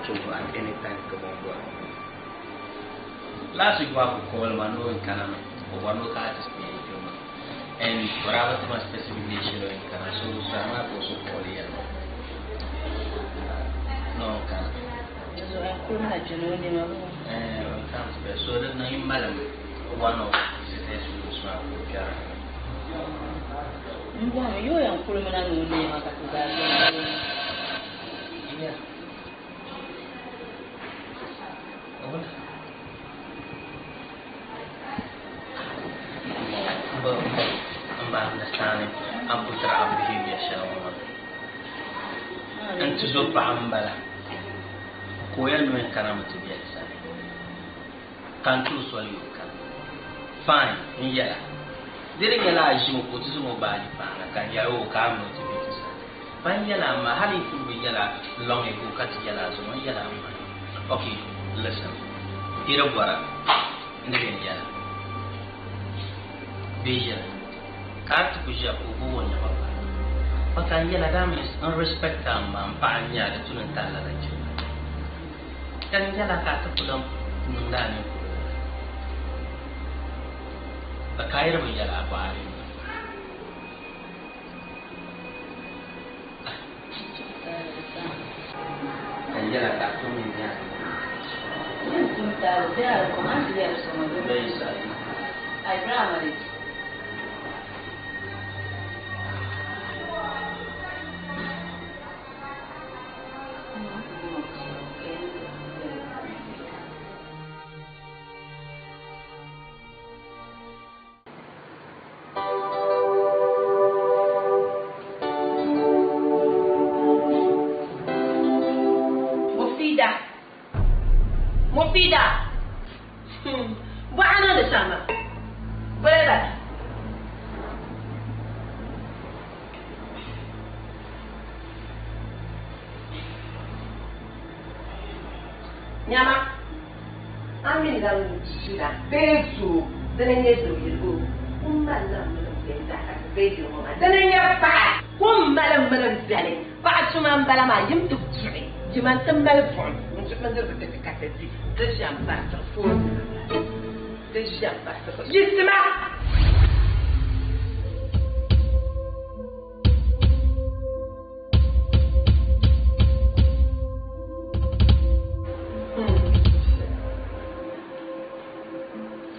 kpɛ ŋɔ at any time ka bɔn bɔra. Last week maa ka o call ma ni o yɛn kana mi o bɔri ni o kana ti stay kpɛ ŋɔ and o daa bi ti ma specific day shɛli o yɛn kana so zaa maa ka o so call yɛli ma ni o kana. Dizuɣu yɛn kuli na jɛni o nɛma bee? Eh, o yɛn kana ti stay so di niŋ yi malim one of visitors rooms maa ka o kpɛra. M bɔhimi yi o yɛn kulimi na ni o nɛma ka ti zaa jɛni o. Yeah. M ba understanding a ni putiri a behavior shɛli ŋɔ maa. N tizo paɣa m-bala ka o yɛli ni o yɛn kanami ti be n sani ka n ti o soli ni o kana. Fine, n yɛla. Di di nyɛla a ʒimi ka o ti zaŋ o baaji paana ka n yɛli o ka a mini o ti be ti sani. Ban yɛla a ma hali yi kuli bi yɛla long ago ka ti yɛla a zuŋɔ n yɛla a ma. Ok listen yi di bɔra n ni bɛn yɛla bee ʒiri ka a ti ku ʒiya ka o gbubi o nɛma paai but ka n yɛla that means n respect a ma n paɣa n nyɛ a di tu ni n tahi lala jilima ka n yɛla ka a ti ku lan niŋdi a ninkuri lala but ka a yi di bi yɛla a bɔhiri mi. Mufida Mufida Bɔɣa niŋdi shɛm maa Whatever. Nyama a mi lan ʒina bee zoo dini n-nyɛ doo yili o kum mali la milim bee zaɣ kasi bee yili ŋɔ maa dini n-nyɛ paɣa kum mali milim bɛli paɣa tuma m-bala maa yim ti duɣi jima nti mali buɣim n-duɣi bindirigu ti ti ka ti di di ʒiɛm barisiri foon nima m-bala di ʒiɛm barisiri yiɣisima.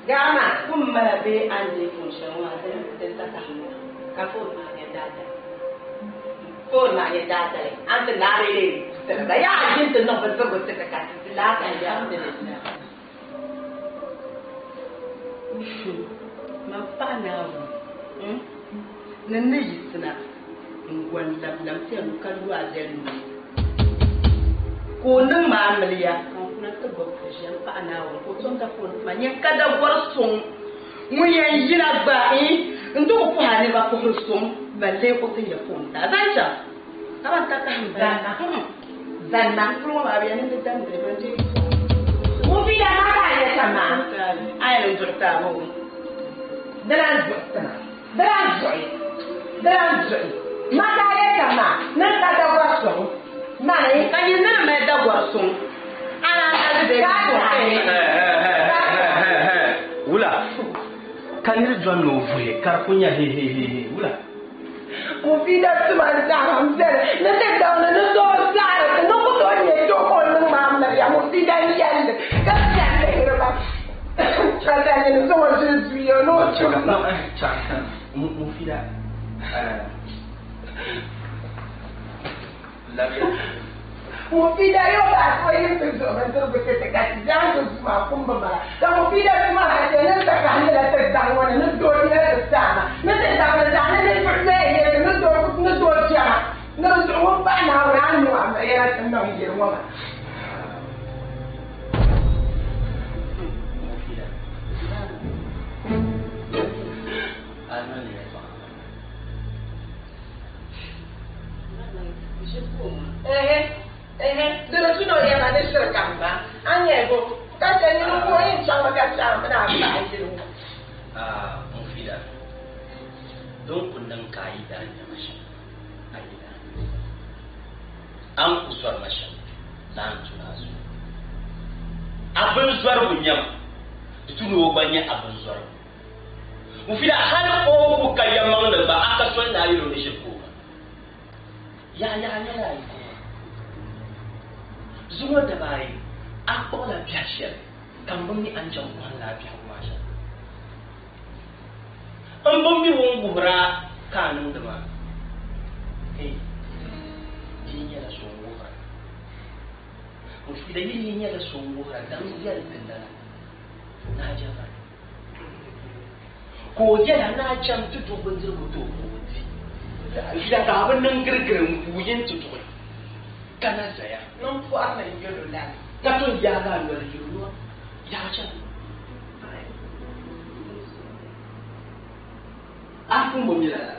Ghana kum mala bee a ni deei foon shɛli ŋɔ maa dini din takahi ŋɔ ka foon maa nyɛ daadali foon maa nyɛ daadali a ni ti laari lee tiri ba yaa ʒini ti niŋ bindirigu ti ti ka ti di laati alhamdulillah Man paɣa Naawuni ni n ni yiɣisina n-gɔni lamlam ti yɛn lu ka lu a zali nuu ka o niŋ ma amiliya ka n kuna ti gbubi ka ʒiya m-paɣi Naawuni ka o tom ka fooni ti ma nyɛ ka dagɔri suŋ ŋun yɛn yina gba n-ti ku puhi a niriba puhiri suŋ ban lee o ti nya fooni ti a zaŋ chaŋ ka ban takahi m-bala. Zanna. Puli ŋɔ maa bɛ yɛn niŋdi damdili ban deei pɔhim. Ŋun daa maa ka a yɛ shɛm maa. A yɛn duɣi ti a boo? Di lan duɣi ti ma. Di lan duɣi. Di lan duɣi. Ma ka a yɛ shɛm maa, niŋ ka dagɔri suŋ. Mani. Ka nyini ni ni mali dagɔri suŋ, a naan mali di bee di suŋ. Wula ka nir dɔni ni o vuhi ka di ku nya hehehehe wula? Mufida tuma n-saɣim m-beni ni ti daŋdi ni tooi saɣiri ti ni ku tooi nya kpe o niŋ maa miriya. Mufida n-yɛli li ka chani lihiri ba ka Daniel zaŋ o ʒili zuya ni o tum ba. Mufida, labiya. Mufida yo daa kpuɣi yim ti zuɣu bindirigu ti ti ka ti zaŋ ti zuma kumbu mala. Ka Mufida tuma ha chɛ ni sakahindila ti daŋ ŋɔ ni ni doo yɛli ti saama ni ti daŋ ni zaɣ ni ninvuɣ zoya yɛli ni doo ni doo jɛma ni di zuɣu ŋun pahi Naawuni a ni niŋ a miriya na ti niŋ yɛli ŋɔ maa. Mufida, a niŋ li yɛltɔɣa. Ehe, ehe, di ni tu ni o yɛma ni shiri kam ba, a nya bo, ka chɛ nyini n-ku o yɛn chaŋmi ka chaŋ mi ni a paɣa ʒili ŋɔ. Ah, Mufida, din ku niŋ ka a yi daa nya ma shɛm, a yi daa nya ma, a ni ku zɔri ma shɛm, Naa n-tuna a zuɣu. A binzɔrigu nyɛma, di tu ni o gba nyɛ a binzɔrigu. Mufida, hali o ku ka yɛlimaŋli gba, a ka soli ni a yɛl o ni ʒiri ka o ba. Yaha yaha nyɛla a yiko maa. Zuŋɔ daba ayi, a kpuɣila biɛhi shɛli ka m bi mi a ni chaŋ kɔhim lala biɛhigu maa shɛm. M bi mi ŋun wuhir a ka a niŋdi maa. Hei, di yi nyɛla so n-wuhir a. Mufida, yi yi nyɛla so n-wuhir a, daŋ yɛli ti lala, Naa Jafari. Ka o yɛl a ni a chaŋ ti duɣi bindirigu ti o ka o di. Mufida, ka a bi niŋ girigiri n-guui yi nti duɣi ka na zaya. Niŋ pɔri ni n-yɛl o lala. Ka ton yaag a noli yɛl o nua, Yaɣa chani. A pun bi mi lala.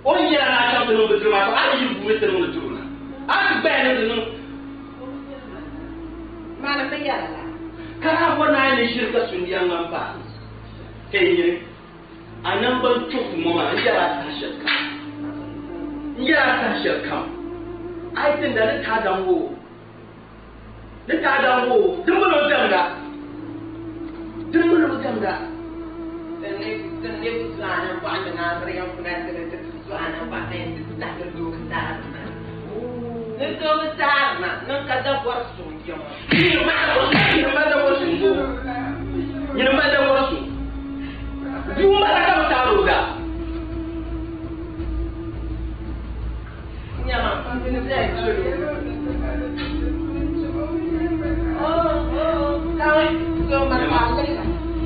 O ni yɛl a ni a chaŋ ti niŋ bindirigu maa, to a ni yi guui ti niŋdi duri na, a ti gbaya ni di niŋ. Mani bi yɛli la. Ka a bɔri ni a ni ʒiri ka sundiya ŋmani paai ka yi nyini a naŋgban tuɣifu ŋɔ maa, n yɛl a saha shɛlikam. N yɛl a saha shɛlikam. A yi tinda ni taadaŋ o. Ni taadaŋ o, din mali o diɛmda. Din mali o diɛmda. Nyini mali da bɔri suŋ. Bia m-bala ka bɛ taari o daa.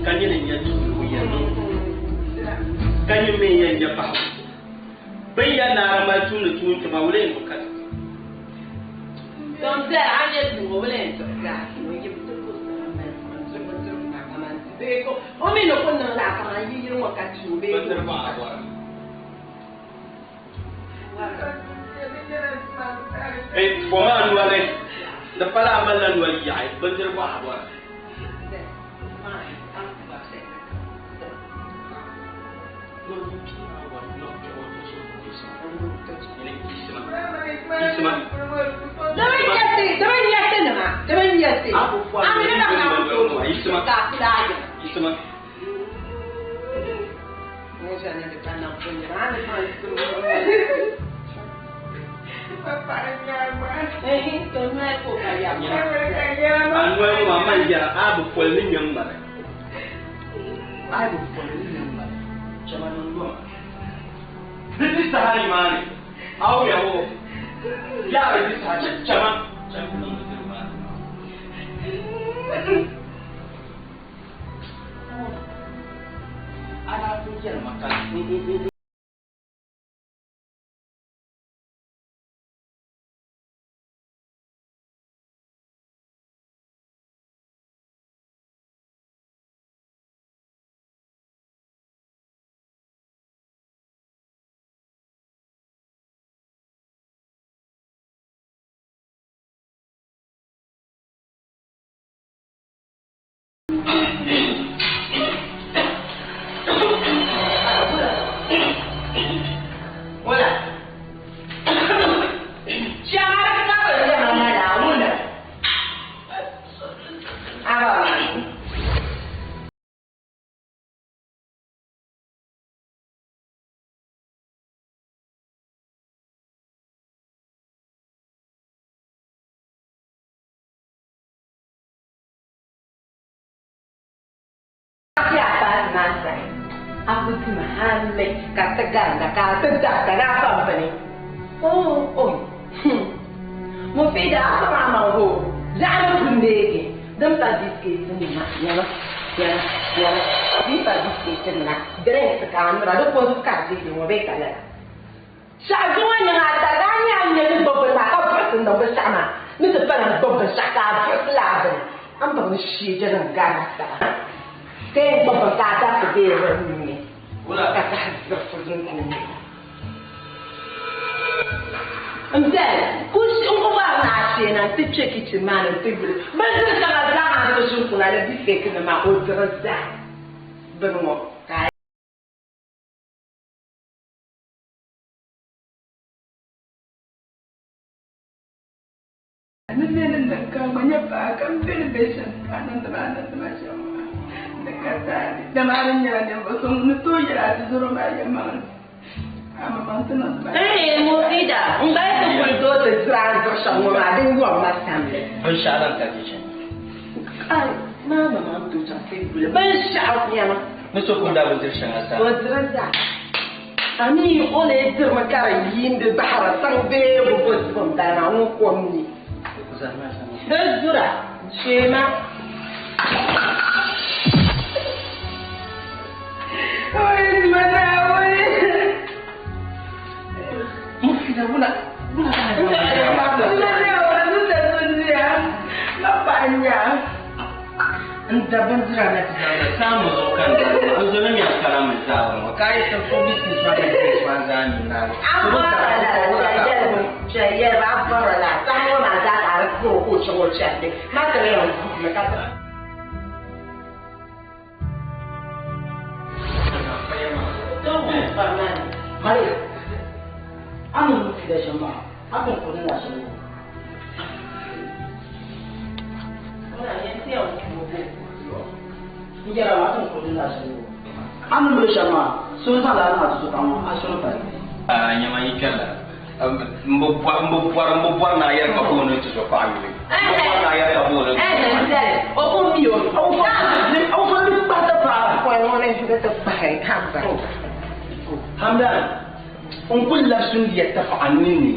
Ka nyini n-nyɛ tuuligu yɛn niŋ ka nyini mi yɛn nyɛ paɣibu. Bɛ ni yɛli ni a di mali tumdi tuun kpɛma wula yɛn ku ka ti? Bindirigu maa a bɔra. Fo maa noli, di pala a malila noli yaɣi bindirigu a bɔra. Yisima. A noli ŋɔ maa man yɛra a bi poli ni ŋmɛ ŋmari. A bi poli ni ŋmɛ ŋmari. Chama niŋ loma. Di di saha nimaani a o ya o yaari di saha chama chama niŋ bindirigu maa. A daa pun yɛli ma ka n Ka ti garinda ka a ti darita ni a pam bini. Oh, oh, Mufida, a sɔŋ a maŋ hoo, zaɣa ni pun deegi din pa bisketi nima, nyama, nyama, nyama, din pa bisketi nima, drinks ka a nyura, di ko ka a deegi ŋɔ bee ka lala. Shɛɣu zuŋɔ niŋ a tariga a nya a ni nyɛ ni gbubi binshɛɣu ka buɣisi niŋ binshɛɣu maa ni ti pala n-gbubi binshɛɣu ka a buɣisi lala bini a ni baŋ ni shee je din gari a taba ka yɛn gbubi bini ka a dariti bee di nuu ni ka saha zirisi din ku nyɛ. N bɛli n ku bɔri ni a shee na nti kpe kichin maa ni nti yuli bindiri shɛŋa zaa a ni ti ʒini kuna di biskeetinima maa o diri zaa bini ŋɔ ka a. Ni ne ni niŋ ka. maa ka m be ni be shɛm ka a niŋdi ma a niŋdi ma shɛm maa di ka taali. Dama a di nyɛla ninvuɣ so ŋun ni tooi yɛli a tizɔro maa yɛlimaŋli. A maŋmaŋ ti niŋdi ma. Eeh Mufida, n gba yi ti kuli tooi ti diri a ni diri shɛm ŋɔ maa, din yɔri ma samli. Binshɛɣu lan ka di chɛ. Ai, maa maŋmaŋ tooi chaŋ ti yuli binshɛɣu nɛma. Ni so kum daa bi diri shɛŋa zaa. O diri zaa. A mi o lee dirimi ka di yiindi bahiri tiŋ bee bi bo dibu m-bala maa ŋun kom ni. Di zura, sheema. N da bindira na ti zaŋ na saamu zuɣu ka n da n zo ni mɛri karam n zaawuni ŋɔ ka a yi ti fo bisnis maa mini drinks maa zaa nyu naai. Nyama yi kpɛrila m bi bɔri ni a yɛri ka booni ti zo paɣa yuli. M bi bɔri ni a yɛri ka booni ti zo paɣa yuli. Hamdan, n kuli labisi n bia tapaɣa n ninni.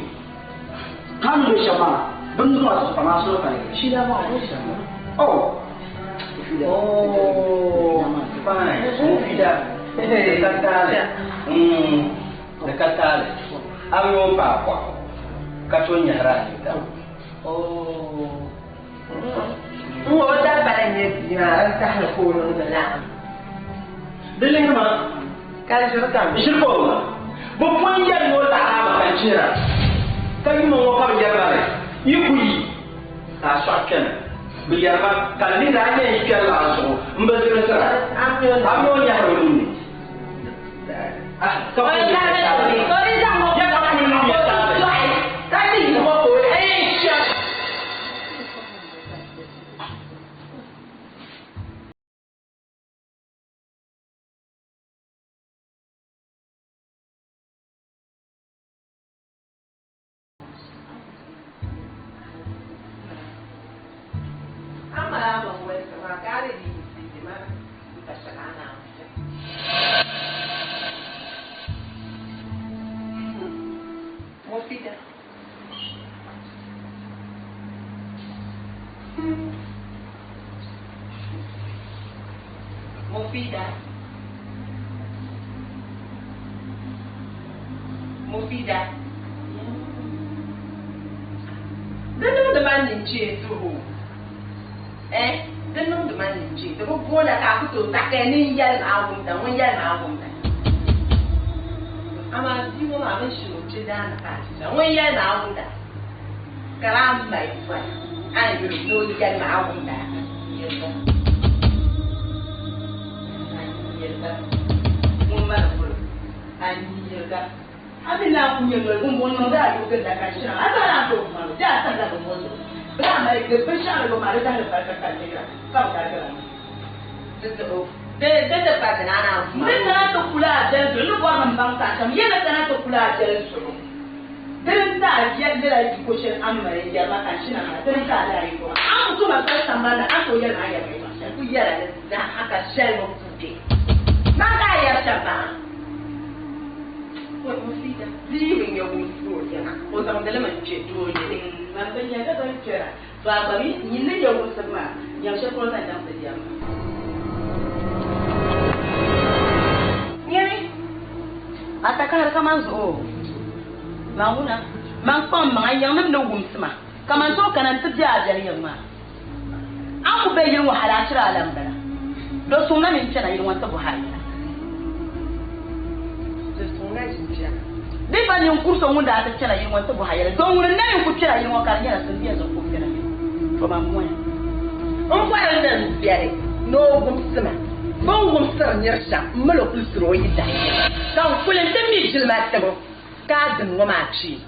Ka ni be shɛm maa, bɛ ni zaŋ a ti zuɣu maa soli pali. Oh! Oh, fine. Mufida, di ka taali. Di ka taali. A mi o paai kɔɣu ka to nyɛhiri a nintaba. Oh. N o daa pala nyɛ bia maa din tahili ka o niŋdi laɣim. Di lihi ma. Ka n ʒiri ka mi. Ʒiri ka o ma. Bɛ pun yɛli ni o laɣiri a ma ka n chihira. Ka yuma ŋɔ ka bɛ yɛri ma ni yi ku yi ka a sɔɣi kpɛna. Bɛ yɛri ma ka n lihiri a nya yi kpɛri laɣim zuɣu m bi zirisira. A mi o nyɛhiri o ninni. Ah, ka kuli niŋ ya taali. Ya ka kuli niŋ ya taali. Mufida. Mufida. Di niŋdi ma ninchee suhu. Eh, di niŋdi ma ninchee. Di bi boona ka a ku tooi saɣi ka ni n yɛli ma a wumda, ŋun yɛli ma a wumda. Amaa bia ŋɔ maa bini shiri o kpe daani ka a ti chaŋ. Ŋun yɛli ma a wumda. Ka a mali pɔya a ni yuli ni o yɛli ma a wumda. Yɛliga. Yɛliga. Ŋun mali polo. A yɛliga. A mi naan ku nyɛ noli bɔmbɔŋɔ niŋdi a yubu ginda ka n shina a zaa naan tooi bɔhiri di a sani la bɔmbɔŋɔ zuɣu. Bɛ daa mali di binshɛɣu ni bɛ maa di tahili pali ka kali liɣira ka bɛ garigira ŋɔ. Di zuɣu di ti pa ti naan naan Ni kana ti kuli a jɛli zuɣu ni bɔri ni m baŋ saha shɛm yɛli ni kana ti kuli a jɛli zuɣu dini n-ti a yɛli la yiko shɛli a ni mali n-yɛri ma ka n shina maa dini n-ti a lala yiko maa. A ni ku ma soli sambani ni a ni tooi yɛli ma a yɛri ma yɛltɔɣa shɛli ku yɛla ni zaa ka shɛli bi puugi man ka a yɛri shɛm maa. Bia bi nya wumsibu o yiŋa, o zaŋdi li mi n-kpe doo yili. Man bi nya ka zaŋ kpɛra, to a gba mi nyin ni nya wumsibu maa, nyam shɛli polo zaŋ chaŋ ti diɛm ma. Nyini, a takahiri kaman zuɣu o, man wuna, man kpaŋ maŋa yiŋnim ni wumsi ma, kaman tooi kana nti be a biɛli yiŋ maa. A ni ku be yili ŋɔ hal a chira a lan bala. Do suŋ na mi n-kpɛna yili ŋɔ nti bɔhi a yɛla. Do suŋ na ʒi n-kpɛna. Di pa ninkur so ŋun daa ti kpɛna yili ŋɔ nti bɔhi a yɛla. Do ŋuni n-na mi n-ku kpɛna yili ŋɔ ka di nyɛla sindiya zuɣu ka o kpɛna yili ŋɔ. To man bɔya. M bɔri ni n bɛri ni o wumsi ma. Bɛ ni wumsiri nir shɛm, m mi li kul siri o yi dahi yɛla. Ka n kuli nti mi jilima tibu ka a dini ŋɔ maa kpee.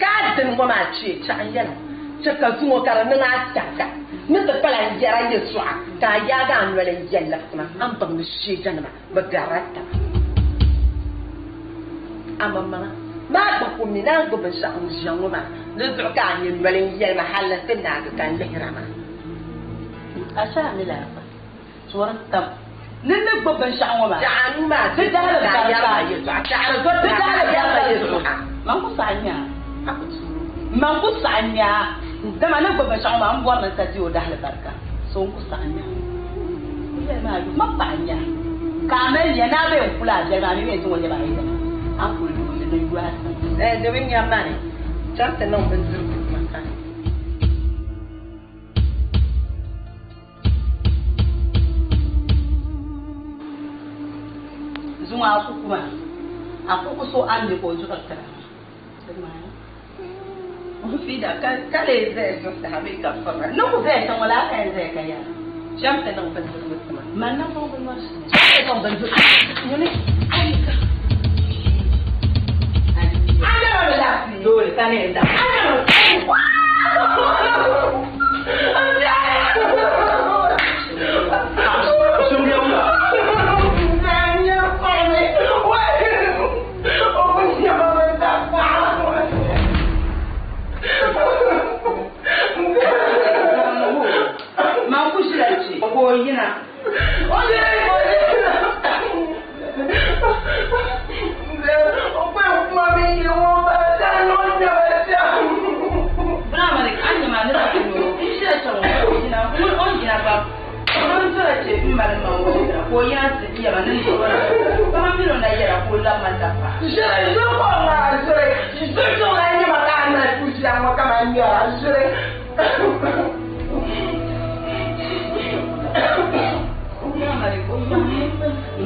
Ka a dini ŋɔ maa kpee, chaɣ n yɛli ŋɔ. Chɛ ka zuŋɔ ka di niŋ a tariga ni ti pala n-yɛra yɛltɔɣa ka a yaagi a noli n-yɛli labisi ma, a ni baŋ ni sheejanima bi garila taba. Amaŋmaŋa maa gba ku mi ni a ni gbubi binshɛɣu n-ʒiya ŋɔ maa, di zuɣu ka a nyɛ noli n-yɛli ma hal ni ti naagi ka n lihira maa. A chɛ a mi lala gba, tɔri tam ni n ni gbubi binshɛɣu ŋɔ maa. Chɛ a nuu maa Di dahili ka a yɛri ma barika. yɛltɔɣa, chɛ a di zo Di ti na ka dahili a yɛri ma barika zuɣu. yɛltɔɣa. Man ku saɣi nya a. A ku tuui. Man ku saɣi nya a. Dama ni gbubi binshɛɣu ŋɔ maa, m bɔri ni n ta di o dahili barika, so n ku saɣi nya a. O yɛli maa yubu, man paɣa nya a, ka a mali nia ni a bee n-kuli a biɛli maa, a mi bee n-zaŋ o nɛma a yidana, a ni kuli di ni yo a sani. Ɛɛ, di bi nya mani. Chaŋ ti niŋ bindirigu ma ka. Zuŋɔ a ku ku maa, a ku ku so a ni mi ka o zuɣuri tira maa. Fida, ka lee zaya zuɣusaa bee ka fibira? Ni ku zaya tiŋ ŋɔ laa ka yɛn zaya ka yɛra. Chaŋ ti niŋ bindirigu ti ma. Man niŋ niŋ binnyɔri shɛli. Chaŋ ti niŋ bindirigu. Nyini. Ayi ka. A nyɛla bɛ labisi loori ka ni yɛn daŋ. A nyɛla Man ku ʒila kpe ka o yina.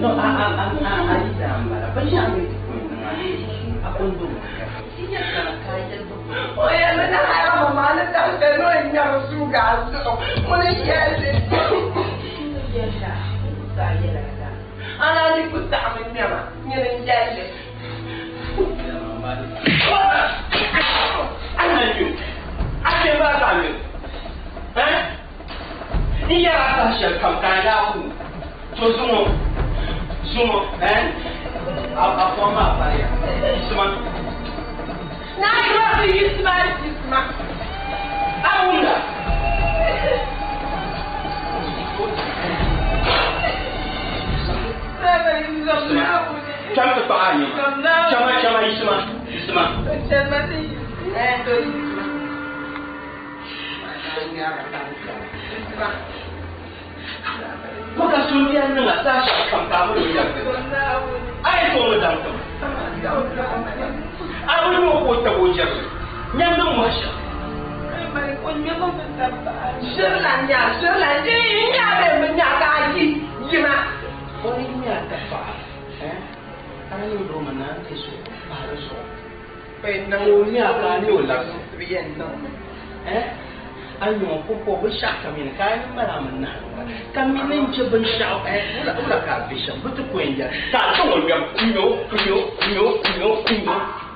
No, a a a a a yi daa m-bala. Binshɛɣu bɛ ti kuli niŋ a a kundum N yɛra saha shɛli kam ka a daa ku to zuŋɔ zuŋɔ eh a a kom maa pariya yisima a wumda Cham ti kpaɣi a nɛma chama chama yisima yisima. Ko ka sobiya niŋ a saha shɛli kam ka a bi lo yɛli a yi tooi mi daŋ ti ma. A bi lo ka o tab o jɛrili nyandi mɔhi shɛm. O ni nya a tapaɣa, a ni niŋdi o mi ni a ni ti so pahi di zuɣu. Ka o nya ka a ni o labisi. A ni o pumpɔŋ binshɛɣu kam yɛn ka a ni mali a mi nahinga, ka mi ni n-chɛ binshɛɣu wula ka a be shɛm bɛ ti ku yɛn yɛli ka a chaŋ o ŋmɛbu n-ŋme o, n-ŋme o, n-ŋme o, n-ŋme o, n-ŋme o.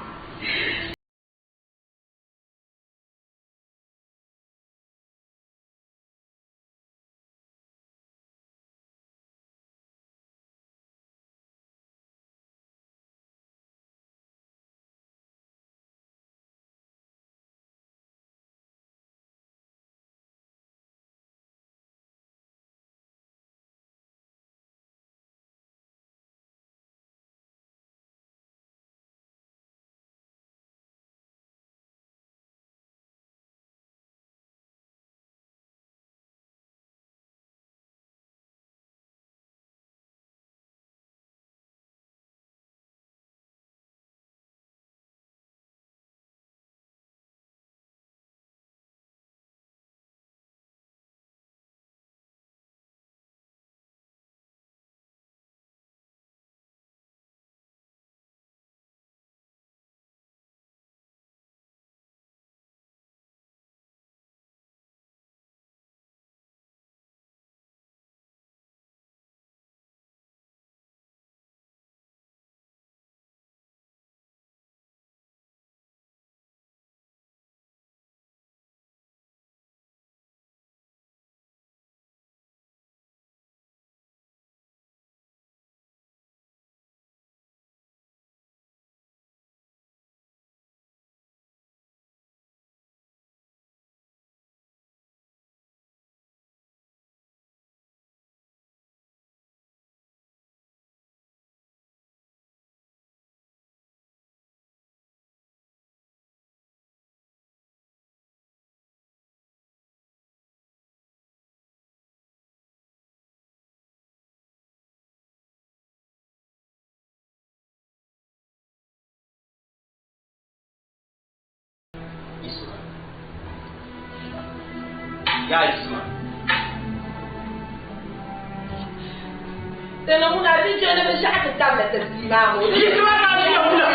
Yaa yiɣisima. Tini ŋuna ti je ni binshɛɣu ti tabili ti bia maa ŋɔ. Yiɣisima ka a ʒiya ŋuna.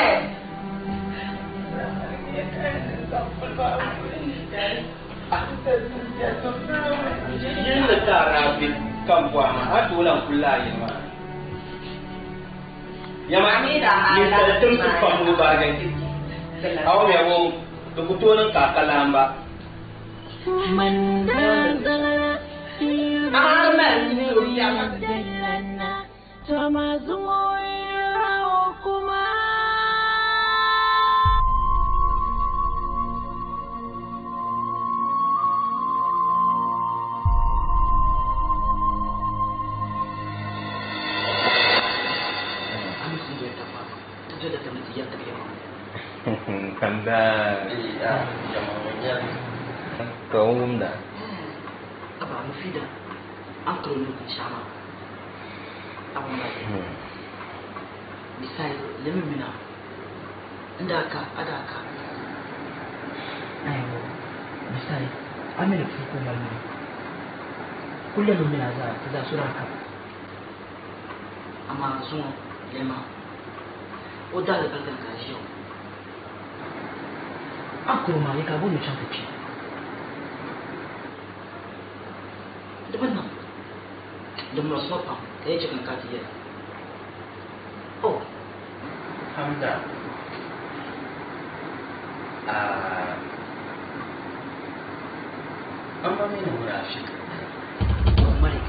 Yilli ka a daa be ka m bɔhi ma, a tooi lan kuli lala yili maa ni? Nyama, ninsal timsi pam ŋɔ barigi, a o mi o di ku tooi niŋ ka a ka laamba. Ka o wumda. Aba Mufida, an kuro ni binshɛɣu maa, a bi mali. Misali, lemi mina, n daa ka, a daa ka. Ayo, misali, a mi ni puu ka o mali mina. Kul lemi mina zaa, ti zaa so daa ka. Amaa zuŋɔ lemi maa, o daalibarika ni ka a ʒiya ŋɔ. A kuro maa, yi ka a bo ni o chaŋ ti kpi. Di bi niŋ. Di muɣisi ma pam ka yi chɛ ka n kana ti yɛli a. Oh! Hamda, Aah! M ma mi ni munafiki. Oh, Malik,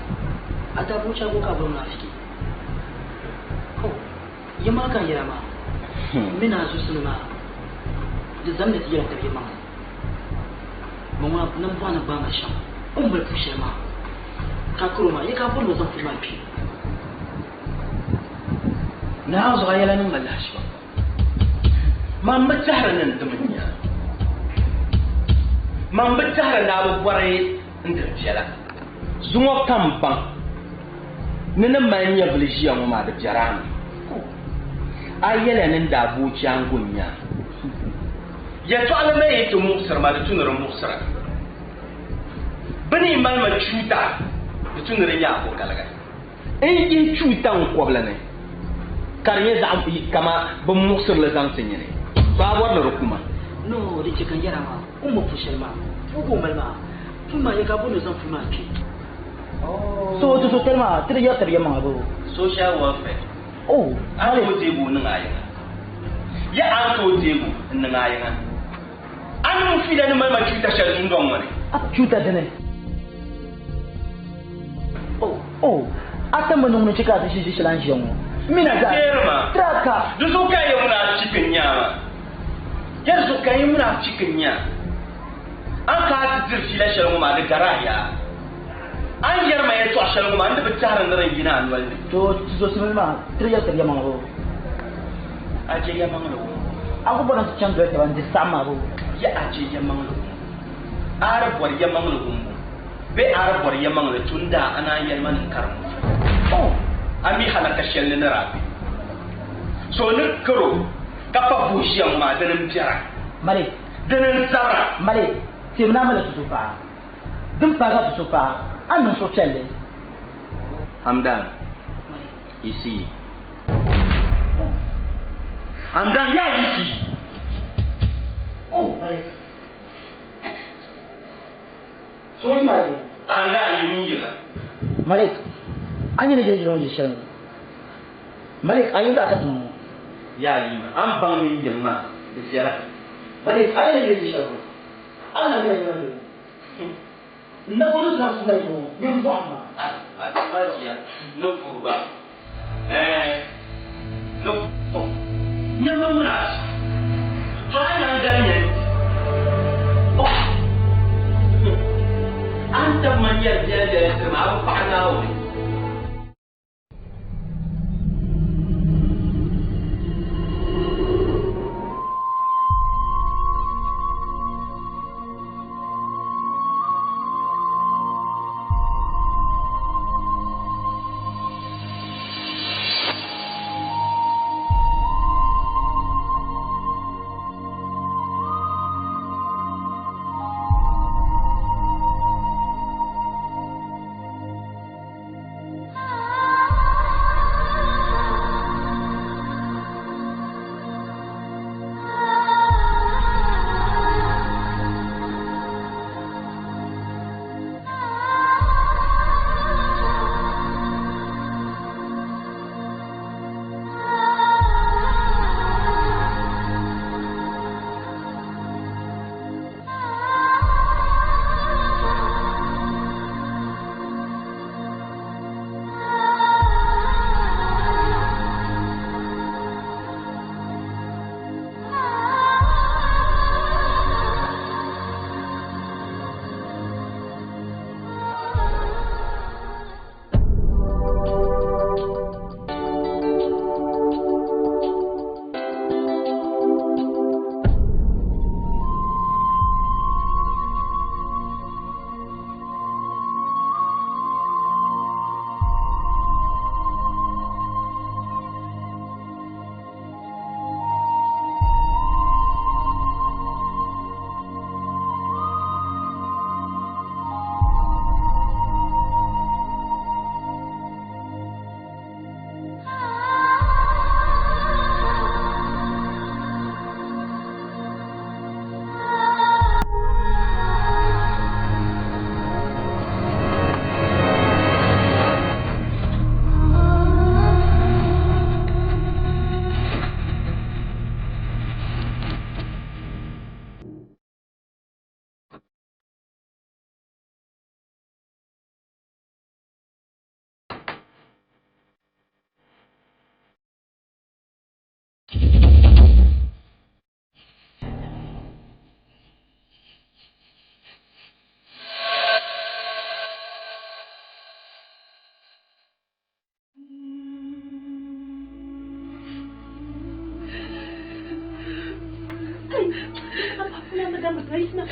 a daa bo chɛli ka a boli munafiki? Oh, yi maa ka n yɛla maa. M mi ni a zuɣusini maa, di zami ni ti yɛlim tabi yɛlimaŋli. Ma ŋuna nambɔɣu ni gbaai ma shɛm, o ni mali puu shɛli maa, ka karo maa, ya ka a bɔri ni o zaŋ puu maa kpi? Naa zuɣu a yɛla niŋ ma lahiʒiba pam. Man bi tɛhiri ni n dim n-nya a. Man bi tɛhiri ni a bi bɔri n diri viɛla. Zuŋɔ ka m baŋ ni ni mali nyɛvili ʒiya ŋɔ maa di biɛri a mi. A yɛliya ni n daa booi chaangu n-nya a. Yɛtɔɣili mi yi ti muɣisiri ma, di tu ni di muɣisira. Bɛ ni yi mali ma chuuta, di tu ni di nyɛ a kogaligi. N yihi chuuta n kɔbili ni, ka di nyɛ zaɣ kaman bɛ muɣisiri li zaŋ ti nyini, to a bɔri ni di ku ma? No, din chɛ ka n yɛra maa, o ni bo puu shɛli maa, puu ka o mali maa, puu maa ya ka a bɔri ni o zaŋ puu maa kpi. So ti so tali maa, ti di yɛri tabi yɛlimaŋli boo? Social welfare. Oh, A ni tooi deegi o niŋ a yiŋa? Ya a ni tooi deegi o n-niŋ a yiŋa? A ni niŋ fiila ni mali ma chuuta shɛli dundɔŋ ŋɔ ni? A chuuta dini? Oh, oh, a ti mi niŋ ni chɛ ka a ti ʒi ʒi shɛli a ni ʒiya ŋɔ. M mi na zaa. Deeri ma. Tiri a ka. Di zuɣu ka a yɛ munaafichi n-nyɛ a maa. Ya di zuɣu ka a yɛ munaafichi n-nyɛ a. A ni kana ti diri fiila shɛli ŋɔ maa, di gari a yaa. A ni yɛri ma yɛtɔɣ shɛli ŋɔ maa, n di bi tɛhiri ni din yina a noli ni. To, ti zo simili maa, tiri ya tiri yɛmaŋli boo. A je yɛmaŋli wumbu. A ku bɔri ni ti chaŋ doli taba n-diri saɣim maa boo. Ya a je yɛmaŋli wumbu. A di bɔri yɛmaŋli wumbu bee a di bɔri yɛmaŋli tun daa a naan yɛli ma ni n karim o zuɣu. Oh! A mi halaka shɛli ni ni daa be. So ni karo ka pa buhi ʒiya ŋɔ maa, dini m-biɛra. Mali. Dini n-zabira. Mali, teemi ni a mali tuzo paɣa. Din paagi a tuzo paɣa, a ni niŋ suhupiɛlli. Hamdan, you see. Hamdan, yeah, you see. Oh, Mali. Sorry, Mali. Hamdan, you mean you. Malik, a nyɛ ni je ʒiri ŋɔ ʒi shɛli ŋɔ. Malik, a yi zaɣ ka tiŋ ŋɔ. Yaa yi ma, a ni baŋ ni n yiŋ maa, di viɛla. Malik, a nyɛ ni je ʒi shɛli ŋɔ. A ni na nyɛla ŋɔ. N na bɔri zaŋ sina yi ŋɔ, nyin bɔhim ma. A ti ma ʒiya ni vuhiba, ɛɛn, ni vuhim. Nyama ŋuna a ʒi, to a nyaŋ gali nyɛ ni ti. Oh! A ni tabi ma nyɛri biɛla biɛla tiri ma, a bi paɣi Naawuni. Ayisina.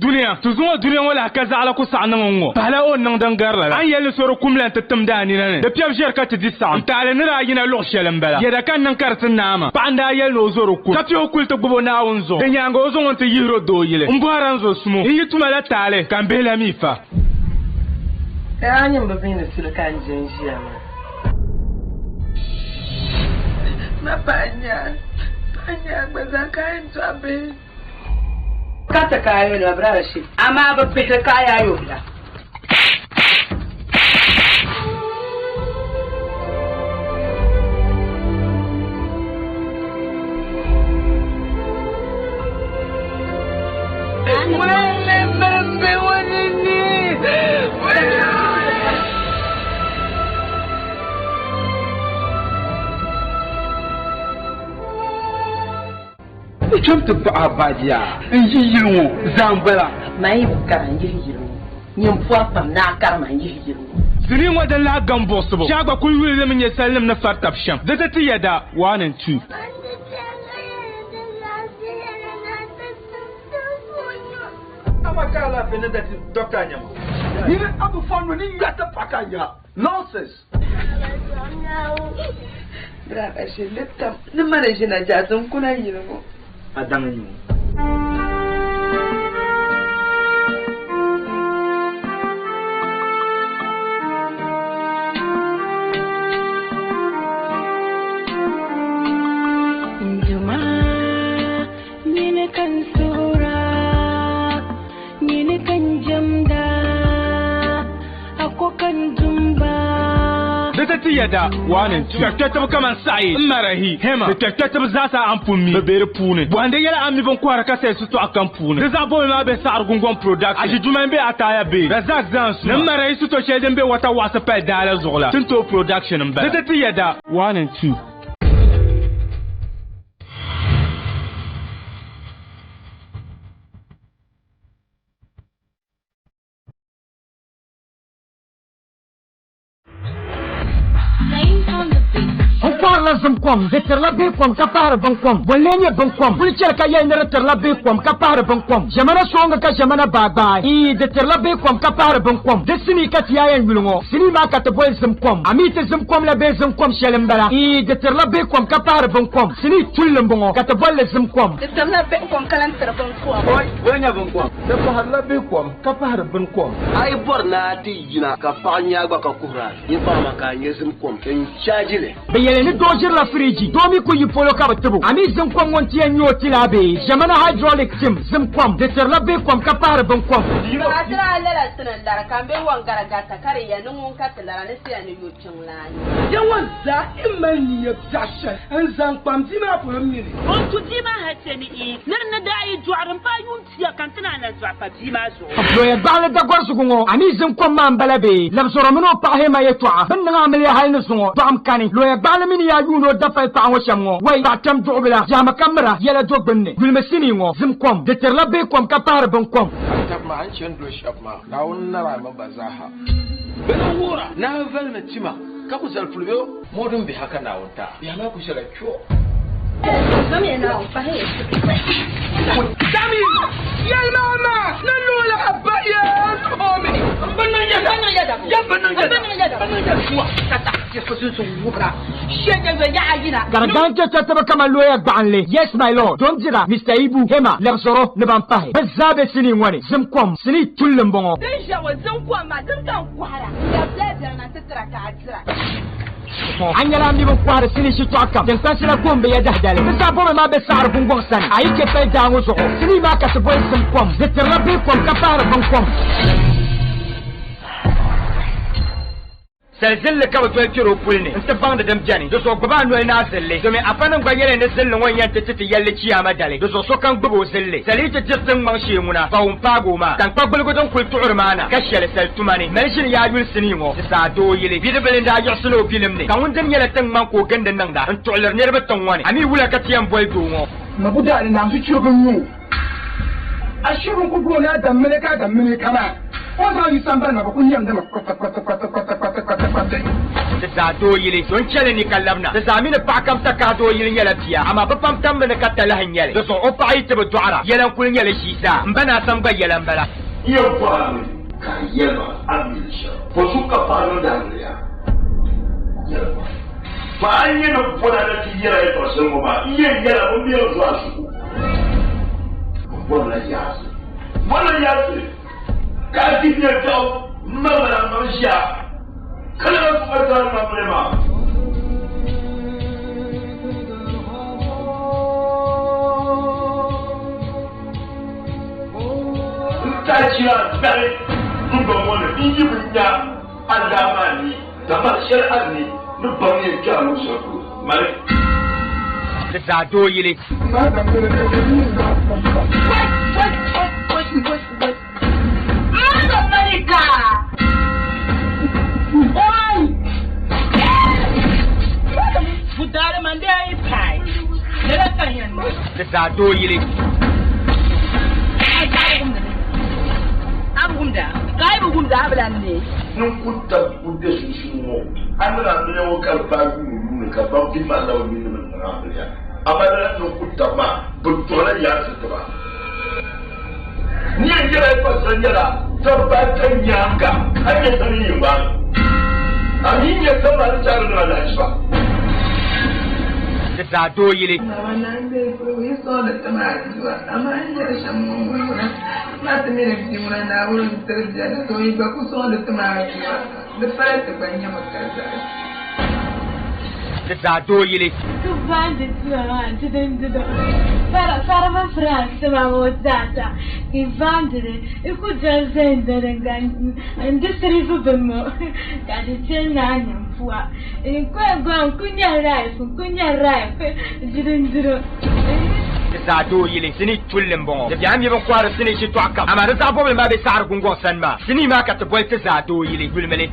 Dunia ti zuŋɔ dunia ŋɔ lahi ka zaɣila ku saɣi niŋ n-ŋɔ pahila o ni niŋ din gari lala. A ni yɛli ni so di kum la nti timdi a nina ni di piɛbu ʒiɛri ka ti di saɣim n-taɣili ni daa yina luɣ shɛli m-bala. Yɛda ka n niŋ ka di ti naai ma. Paɣa n-daa yɛli ni o zo di kum ka piɛ o kuli ti gbib o Naawuni zuɣu. Di nyaaŋa o zaŋ o nti yihir o doo yili. M bɔhira n zo sumo. N yi tuma la taali ka m bihi la mi fa. Ka a nyin bi bihi ni suli ka n je n-ʒiya maa. Ma paɣa n-nya a, paɣa n-nya a gba zaa ka a yɛn dɔɣi bihi. Ka ti ka ayo nima brother shit amaa bi pihiri ka ayo ayo bila. Ni kpɛm ti baɣa baaji yaa n-yi yili ŋɔ zaa m-bala. Man yi bi kara n-yihi yili ŋɔ, nyin pɔri pam ni a kari ma n-yihi yili ŋɔ. Sinii ŋɔ din lahi gam buɣisibu shɛhi gba kuli yuli li mi nyɛ salinima ni fari tab shɛm di ti ti yɛda 1 and 2. Ama ka alaafee ni dati doctor nyɛma. Yini a bi fɔ ni yɔti pa ka nya. Nonsense. Brother ʒili tam ni mana ʒina jaati n kuna yili ŋɔ. A daŋ n-nyɛ o. Nduma, nyini ka n suhura, nyini ka n jɛmda, a ko ka n dumba. Di ti ti yɛda 1 and 2. Kpɛrikpɛritiba kaman Saɣi, Marahi, Hema ni kpɛrikpɛritiba zaasa a ni pun mi bɛ be di puuni. Bɔhindi yɛla a ni mi binkɔhira ka sayi sitɔɣu kam puuni. Di zaɣ bɔbili maa be Saɣiri Gungɔŋ Production, Aʒi Jumai m-be Ataaya Bay, Razak Zaansu ni Marahi sitɔ shɛli din be Wata Waɣisi pali daa la zuɣu la. Tintoo Production m-bala. Di ti ti yɛda 1 and 2. N kɔhirila zim kom, di tirila bihi kom ka pahiri binkom. Bɔ n-lee nyɛ binkom? Kuli chɛli ka yɛli ni di tirila bihi kom ka pahiri binkom. Ʒiɛmana sooŋga ka ʒiɛmana baagbaai. Ii, di tirila bihi kom ka pahiri binkom. Di sinii ka ti yaa yɛn yuli ŋɔ. Sinii maa ka ti boli zim kom. A mi ti zim kom la bee zim kom shɛli m-bala? Ii, di tirila bihi kom ka pahiri binkom. Sinii tulli m-bɔŋɔ ka ti boli li zim kom. Di tirila bihi kom ka lahi tiri binkom. Oi, bɔ n-nyɛ binkom? Di pahirila bihi kom ka pahiri binkom. A yi bɔri ni a ti yina ka paɣa nya a gba ka kuhira, nyin paɣa maa ka a nya zim kom n-chaaji li. Bɛ yɛli ni doo ʒirila firiiji, doo mi ku yi polo ka bɛ tibo. A mi zim kom ŋɔ nti yɛn nyɛ o tilaa bee? Ʒiɛmana hydraulic tim, zim kom, di tirila bihi kom ka pahiri binkom. Paɣasara a lala tini n-lara ka m be wɔn gara gata ka di ya ni ŋun ka ti lara ni siya ni yo kpiɔŋlana. Ya ŋɔ zaa yi mali nia biɛɣ shɛli n-zaŋ kpam bia maa polo mini. O ni tu bia maa hal ti ni ii ni di ni daa yi dɔɣi din paai yuun pia ka n ti naan lan dɔɣi pa bia maa zuɣu. Loya gbaɣili dagɔrisigu ŋɔ, a mi zim kom maa m-bala bee? Labisɔro mini o paɣa Hema yɛtɔɣa bɛ ni niŋ amiliya hali ni zuŋɔ, dɔɣim kani. Loya gbaɣili mini yaa yuuni o dafali paɣa ŋɔ shɛm ŋɔ, wai, paɣa kpɛm duɣubila, jahama ka mira, yɛla do gbunni. Yulimi sinii ŋɔ, zim kom, di tirila bihi kom ka pahiri binkom. A tab maa, a ni chani do shɛba maa, Naawuni nara a mini ba zaaha. Bɛ ni wuhira ni a valimi ti ma, ka ku zali puli bɛ o mɔdum biha ka Naawuni ti a. Biha maa ku ʒiɛla chuɣu. Dami, yɛlima ma ni luɣili a ba yee luɣimi. M bi niŋ yɛda. Ya bi niŋ yɛda. Bi niŋ yɛda. Garigan kpe kpɛtiba kaman looya gbaɣinli, Yes My Lord, Don Dira, Mister Ibu, Hema, Lɛbisɔro ni ban pahi. Bɛ zaa be sinii ŋɔ ni. Zim kom, sinii tulli m-bɔŋɔ. Din ʒe ŋɔ zim kom maa dini ka n kɔhira, n labila biɛri na nti tira ka a dira. A nyɛla a mi bin kɔhiri sinii shitɔɣu kam, tiŋkpansi la goon bɛ ya dahidali. Di zaa bɔbili maa be saɣiri gungɔŋ sani. A yi kpe pali daa ŋɔ zuɣu, sinii maa ka ti boli zim kom. Di tirila bihi kom ka pahiri binkom. Sali zilli ka bɛ doli kpɛri o puli ni nti baŋdi din beni. Di zuɣu gbibi a noli ni a zilli, domi afanim gba yɛli ni zilli ŋɔ n-yɛn ti ti ti yɛlli chiyaama dali. Di zuɣu sokam gbibi o zilli. Sali yi ti diri tiŋgbaŋ shee ŋuna, pa wun paagi o maa. Taŋkpagbiligu din kuli tuɣiri maa na ka shɛli sali tuma ni mali ʒini yaa yuli sinii ŋɔ, di saa doo yili. Bidibili n-daa yiɣisi ni o bilim ni, ka ŋun dini nyɛla tiŋgbaŋ ka o gindi niŋda n-tuɣiliri niriba tiŋ ŋɔ ni. A mi wula ka ti yɛn boli doo ŋɔ? Mabu daa ni naanzu chirigu n-nyɛ o. A shiri n-ku booni Adam mini ka Adam mini ka maa, o ni zaŋ yi sambani maa, bɛ ku nyɛmdimi kpati-kpati-kpati-kpati-kpati-kpati. Ti zaa doo yili, so n-chɛ li ni ka labina. Ti zaa mi ni paɣa kam takahi doo yili nyɛla bia, amaa bɛ pam tammi ni ka talahi n-nyɛ li. Di zuɣu o paɣa yi ti bi dɔɣira, yɛla n-kuli nyɛ li ʒii zaa. M ba Naa Sam gba yɛla m-bala. N yɛn bɔhiri mi ka a yɛli ma a ni mi li shɛm. Bɔzuɣu ka paɣa niŋdi amiliya? Yɛli ma. Paɣa n-nyɛ ni bɔna ni ti yɛla yɛtɔɣ shɛli ŋɔ maa, n yɛn nyɛla bɛ mi yɛn zo a zuɣu. N bɔrila yaasi. N bɔrila yaasi ka a di bɛ biɛɣu m ma mali a maŋ ʒiya ka lala zuɣu ka zaa ŋmambili maa. N tahi a dari tiŋgbɔŋ ŋɔ ni n yi bi nya a daa maa ni, dama shɛli a ni ni baŋ yɛn kpe a luɣ shɛli polo mali. Di zaa doo yili. Di zaa doo yili. A bi wumda, ka a yi bi wumda a bi lan ne. Ninkuta ku be sunsuuni ŋɔ, a niŋ amiliya ŋɔ ka di paai yuuni yuuni ka ban vi maa na bi mi ni bɛ niŋ amiliya. Amaa lala ninkuta maa bɛ duɣila yaansi ti ba. N yɛn yɛla yi pasira nyɛla dabba ata nyaaŋa a ni nyɛ sani yi ŋmaai a mi nyɛ sani maa ni chaɣiri niŋ alahiziba. Di zaa doo yili. Baba naa m-be polo yi sɔŋdi ti maa dua, amaa n yɛli shɛm ŋɔ ŋuna maa ti mi ni bia ŋuna Naawuni n-tiri bia, di zuɣu yi gba ku sɔŋdi ti maa dua, di pala ti gba nyami ka zali. Di zaa doo yili. Tuvandi Di zaa doo yili. Sinii tulli m-bɔŋɔ. Di bɛha mi bɛ ni kɔhiri sinii shitɔɣu kam, amaa di zaɣ bɔbili maa be saɣiri gungɔŋ sani maa. Sinii maa ka ti boli ti zaa doo yili. Yulimi li.